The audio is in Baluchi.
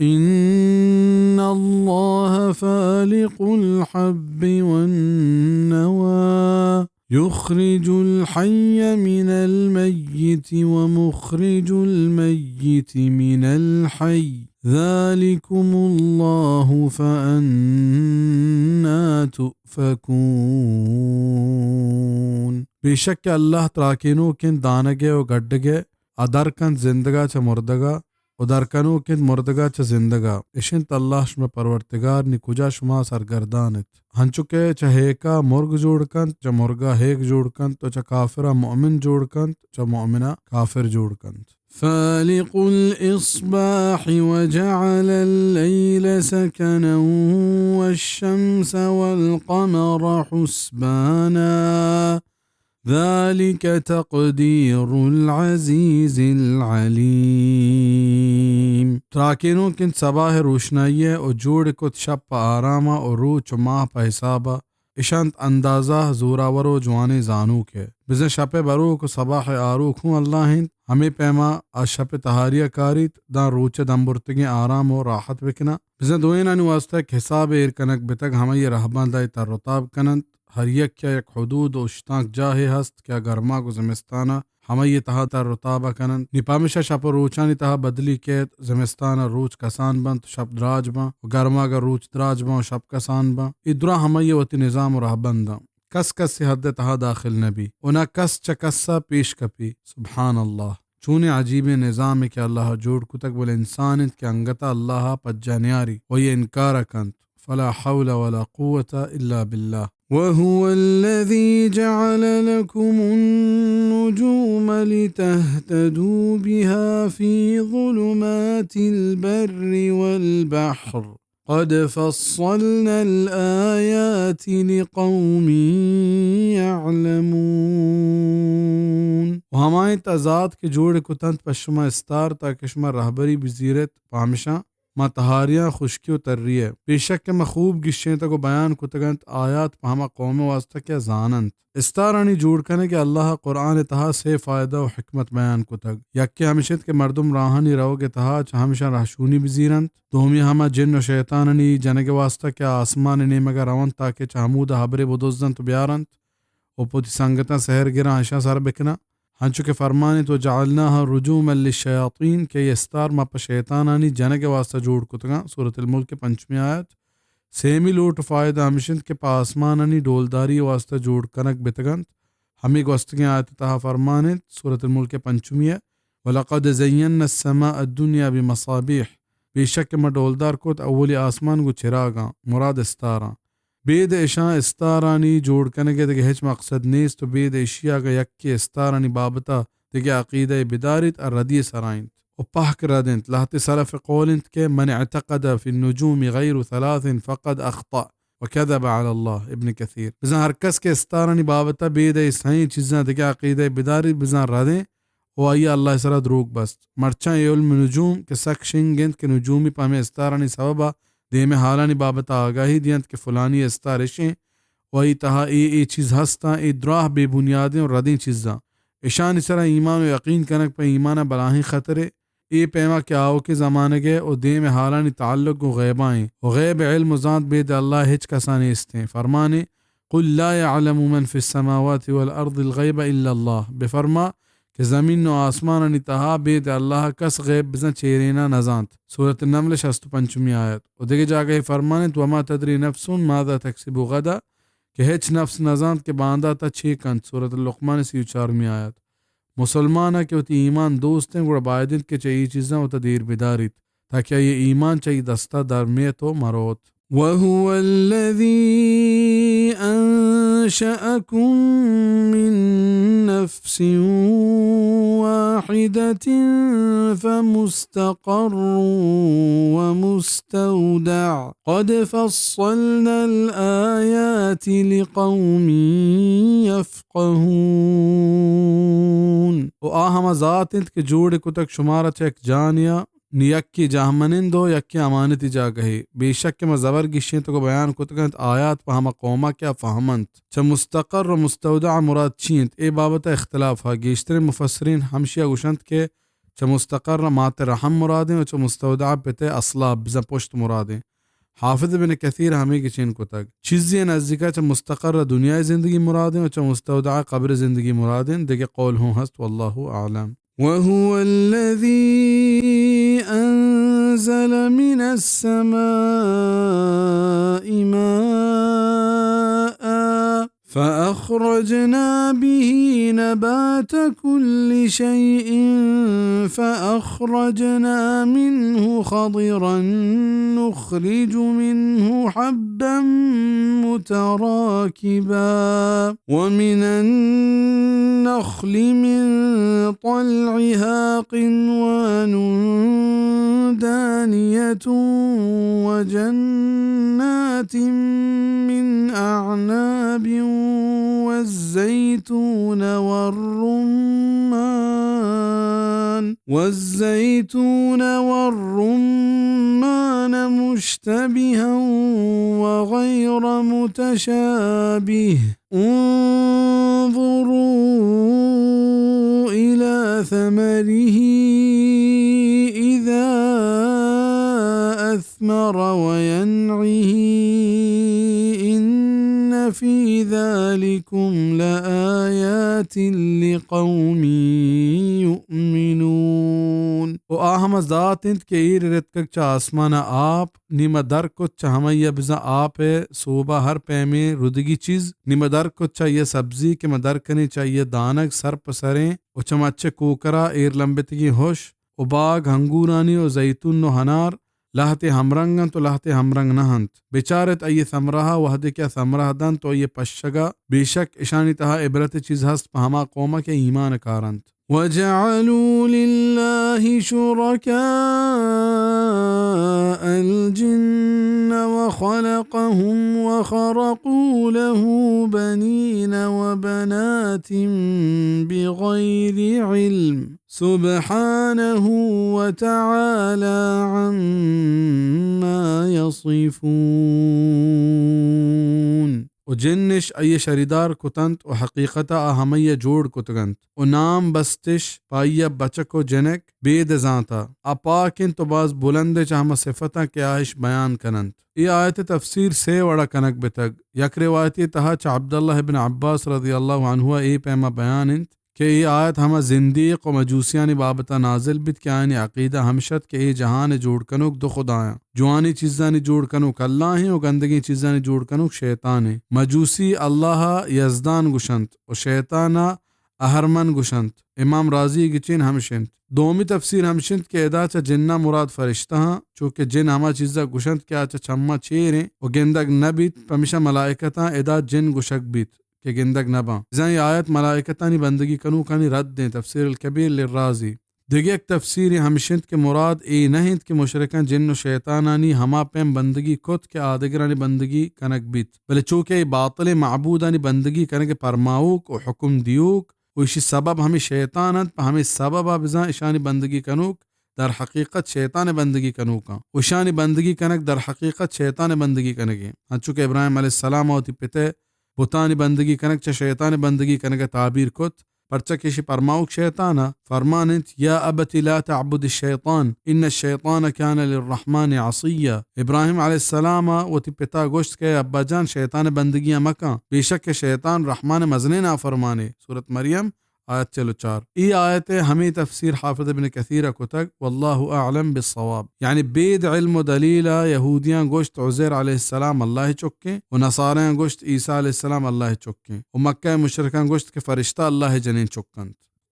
إن الله فالق الحب والنوى يخرج الحي من الميت ومخرج الميت من الحي ذلكم الله فأنى تؤفكون۔ بے شک کہ اللہ تراکینوک انت دانگ ء و گڈگ ء، آ در کنت زندگ ء چہ مردگ ء، و در کنوک انت مردگ ء چہ زندگ ء۔ اش انت اللہ شمئے پرورتگار، نی کجا شما سرگردان ات؟ ہنچو کہ چہ ہیک ء مرگ جوڑ کنت، چہ مرگ ء ہیک جوڑ کنت، و چہ کافر ء مؤمن جوڑ کنت، چہ مؤمن ء کافر جوڑ کنت۔ فالق الإصباح وجعل الليل سكنا والشمس والقمر حسبانا ذلك تقدير العزيز العليم۔ تراکینوک انت سباہ ء روشنائی ء و جوڑ کت شپ پہ آرام ء و روچ و ماہ پہ حساب ء۔ اش انت اندازہ زورآور و جوانیں زانوک ء۔ بزاں شپ ء بروک و سباہ ء آروک ہوں اللہ انت۔ ہمے پیما آ شپ ء تہاری ء کاریت، داں روچ ء دمبرتگیں آرام و راحت بکناں۔ بزاں دوئینانی واسطہ یک حسابے ایر کنگ بتگ، ہمائی ء رہبند ء تر و تاب کننت۔ ہر یکے ء یک حدود و اشتانک جاہے ہست کہ آ گرماگ و زمستان ء ہمائی ء تہا تر و تاب ء کننت۔ نی پمیشا شپ و روچانی تہا بدلی کیت، زمستان ء روچ کسان بنت، شپ دراج باں و گرماگ ء روچ دراج باں و شپ کسان باں۔ اے دراہ ہمائی ء وتی نظام و رہبند آں۔ کس کسی حد ء تہا داخل نہ بی و نہ کس چہ کس ء پیش کپی۔ سبحان اللہ! چونیں عجیبیں نظامے کہ اللہ ء جوڑ کتگ، بلے انسان انت کہ انگت ء اللہ ء پجا نیاری و آئی ء انکار ء کنت۔ فلا حول ولا قوة الا بالله۔ وهو الذي جعل لكم النجوم لتهتدوا بها في ظلمات البر والبحر۔ قد فصلنا الآيات لقوم يعلمون۔ و ہما انت آ ذات کہ جوڑ کتنت پہ شما استار تاکہ شما رہبری بزیرت، پہ ہمشاں ما تہاریاں خشکی و تری ء۔ بے شک کہ ما خوب گشینتگ و بیان کتگ انت آیات پہ ہما قوم ء واسطہ کہ آ زاننت۔ استارانی جوڑ کنگ ء اللہ ء قرآن ء تہا سے فائدہ و حکمت بیان کتگ۔ یکے ہمش انت کہ مردم راہانی روگ ء تہا چہ ہمشاں رہشونی بزیرنت۔ دومی ہما جن و شیطانانی جنگ ء واسطہ کہ آ آسمان ء نیمگ ء رونت تاکہ چہ ہمود ء ہبرے بدزنت و بیارنت و پہ وتی سنگتاں سحر گراں اشاں سر بکناں۔ ہنچو کہ فرمان انت، وجعلناها رجوما للشياطين، کہ اے استار ما پہ شیطانانی جنگ ء واسطہ جوڑ کتگاں۔ سورۃ الملک ء پنچمی آیت۔ سیمی لوٹ و فائدہ ہمش انت کہ پہ آسمانانی ڈولداری ء واسطہ جوڑ کنگ بتگ انت۔ ہمے گوستگیں آیت ء تہا فرمان انت، سورۃ الملک ء پنچمی ء، ولقد زينا السماء الدنيا بمصابيح، بے شک کہ ما ڈولدار کت اولی آسمان گوں چراگاں، مراد استاراں۔ بید اشاں استارانی جوڑ کنگ ء دگہ ہچ مقصد نیست و بید اشی ء اگاں یکے استارانی بابت ء دگہ عقیدہ ء بداریت، آ ردی ء سرا انت و پہک رد انت۔ لہتے سلف ء قول انت کہ من اعتقد في النجوم غير ثلاث فقد اخطأ وكذب على الله، ابن کثیر۔ بزاں ہر کس کہ استارانی بابت ء بید ء سئیں چیزاں دگہ عقیدہ ء بداریت، بزاں رد انت و آئی ء اللہ ء سرا دروگ بست۔ مرچاں اے علم نجوم کہ سک شنگ انت کہ نجومی پہ ہمے استارانی سبب ء دیم ء حالانی بابت ء آگاہی دینت کہ فلانی استار اش انت و آئی تہا اے اے چیز ہستاں، اے دراہ بے بنیادیں و ردیں چیزاں۔ اشانی سرا ایمان و یقین کنگ پہ ایمان ء بلاہیں خطرے۔ اے پیما کہ آؤکیں زمانگ ء و دیم ء حالانی تعلق گوں غیبا ایں و غیب ء علم و زانت بید اللہ ء ہچ کسا نیستیں۔ فرمانے، قل لا يعلم من في السماوات والأرض الغيب إلا الله، بفرما کہ زمین و آسمانانی تہا بید اللہ کس غیب بزاں چیرینا نزانت۔ سورۃ النمل شست و پنچمی آیت۔ و دگہ جاگہے فرمان انت، وما تدري نفس ماذا تكسب غدا، کہ ہچ نفس نزانت کہ باندا تا چے کنت۔ سورۃ اللقمان سی و چارمی آیت۔ مسلمان ء کہ وتی ایمان دوست انت، گڑا باید انت کہ چہ اے چیزاں وتا دیر بداریت، تاکہ آئی ء ایمان چہ اے دستا در میت و مروت۔ وهو الذي أنشأكم من نفس واحدة فمستقر ومستودع قد فصلنا الآيات لقوم يفقهون۔ و آ ہما ذات انت کہ جوڑ کتگ شمارا چہ یک جانیا، نی یکے جاہمنند و یکے امانتی جاگہے۔ بے شک کہ ما زبر گیشینتگ و بیان کتگ انت آیات پہ ہما قوما کہ آ فہمنت۔ چہ مستقر و مستودع مراد چی انت؟ اے بابت اختلاف ہا۔ گیشتریں مفسرین ہمشیا گوشنت کہ چہ مستقر ءَ مات ءِ رحم مرادیں و چہ مستودع ءَ پت ءِ اصلاب بزاں پشت مرادیں۔ حافظ ابن کثیر ہمے گچین کتگ۔ چیزے نزیکا چہ مستقر ءَ دنیائے زندگی مرادیں و چہ مستودع ءَ قبر زندگی مرادیں۔ دگہ قول ہوں ہست، واللہ اعلم۔ وهو الذي أنزل من السماء ماء فأخرجنا به نبات كل شيء فأخرجنا منه خضرا نخرج منه حبا متراكبا ومن النخل من طلعها قنوان دانية وجنات من أعناب والزيتون والرمان، والزيتون والرمان مشتبها وغير متشابه، انظروا إلى ثمره إذا أثمر وينعه إن في ذلكم لآيات لقوم يؤمنون۔ و آ ہما ذات انت کہ ایر رتکگ چہ آسمان ءَ آپ، نی ما در کت چہ ہمائی ءَ بزاں آپ ءِ سوب ءَ ہر پیمیں ردگی چیز، نی ما در کت چہ آئی ءَ سبزی کہ ما در کنیں چہ آئی ءَ دانگ سر پہ سریں و چہ مچ ءِ کوکرا ایر لمبتگیں ہش و باگ انگورانی و زیتون و ہنار، لہتے ہمرنگ انت و لہتے ہمرنگ نہ انت۔ بچارت آئی ءِ ثمرہ ءَ، وہدے کہ آ ثمرہ دنت و آئی ءِ پشگ ءَ، بے شک اشانی تہا عبرت ءِ چیز ہست پہ ہما قوم ءَ کہ ایمان کار انت۔ وجعلوا لله شركاء الجن وخلقهم وخرقوا له بنين وبنات بغير علم سبحانه وتعالى عما يصفون۔ و جنش آئی ءَ شریدار کتنت و حقیقت ءَ آ ہمائی ءَ جوڑ کتگنت و نام بستش پہ آئی ءَ بچک و جنک بید زانتا۔ آ پاک انت و باز بلند چہ ہما صفتاں کہ آ اش بیان کننت۔ اے آیت ءِ تفسیر سے وڑا کنگ بتگ۔ یک روایتے تہا چہ عبداللہ ابن عباس رضی اللہ عنہ ءَ اے پیما بیان انت کہ اے آیت ہما زندیق و مجوسیانی بابت ءَ نازل بیت کہ آیانی عقیدہ ہمش ات کہ اے جہان ءِ جوڑ کنوک دو خدایاں، جوانیں چیزانی جوڑ کنوک اللہ ایں و گندگیں چیزانی جوڑ کنوک شیطان ایں۔ مجوسی اللہ ءَ یزدان گوشنت و شیطان ءَ اہرمن گوشنت۔ امام رازی ءِ گچین ہمش انت۔ دومی تفسیر ہمش انت کہ ادا چہ جناں مراد فرشتہاں، چو کہ جن ہما چیز ءَ گوشنت کہ آ چہ چماں چیر ایں و گندگ نہ بیت، پمیشا ملائکتاں ادا جن گوشگ بیت کہ گندگ نہ باں۔ بزاں اے آیت ملائکتانی بندگی کنوکانی رد ایں، تفسیر الکبیر للرازی۔ دگہ یک تفسیرے ہمش انت کہ مراد اے نہ انت کہ مشرکاں جن و شیطانانی ہما پیم بندگی کت کہ آدگرانی بندگی کنگ بیت، بلے چو کہ اے باطلیں معبودانی بندگی کنگ ءِ پرماؤک و حکم دیوک و ایشی سبب ہمے شیطان انت، پہ ہمے سبب ءَ بزاں اشانی بندگی کنوک در حقیقت شیطان ءِ بندگی کنوکاں و اشانی بندگی کنگ در حقیقت شیطان ءِ بندگی کنگیں۔ انچو کہ ابراہیم علیہ السلام ءَ وتی پت ءِ بتانی بندگی کنگ چہ شیطان ءِ بندگی کنگ ءَ تعبیر کت، پرچا کہ ایشی پرماؤک شیطان ءَ۔ فرمان انت، یا ابت لا تعبد الشیطان ان الشیطان کان للرحمن عصیا۔ ابراہیم علیہ السلام ءَ وتی پتا گوشت کہ ابا جان، شیطان ءِ بندگی ءَ مکن، بے شک کہ شیطان رحمان ءِ مزنیں نافرمانے۔ سورت مریم، آیت چل و چار۔ اے آیت ءِ ہمے تفسیر حافظ ابن کثیر ءَ کتگ، واللہ اعلم بالصواب۔ یعنی بید علم و دلیل ءَ یہودیاں گوشت عزیر علیہ السلام اللہ ءِ چکیں و نصاریاں گوشت عیسی علیہ السلام اللہ ءِ چکیں و مکہ ءِ مشرکاں گوشت کہ فرشتہ اللہ ءِ جنین چک انت۔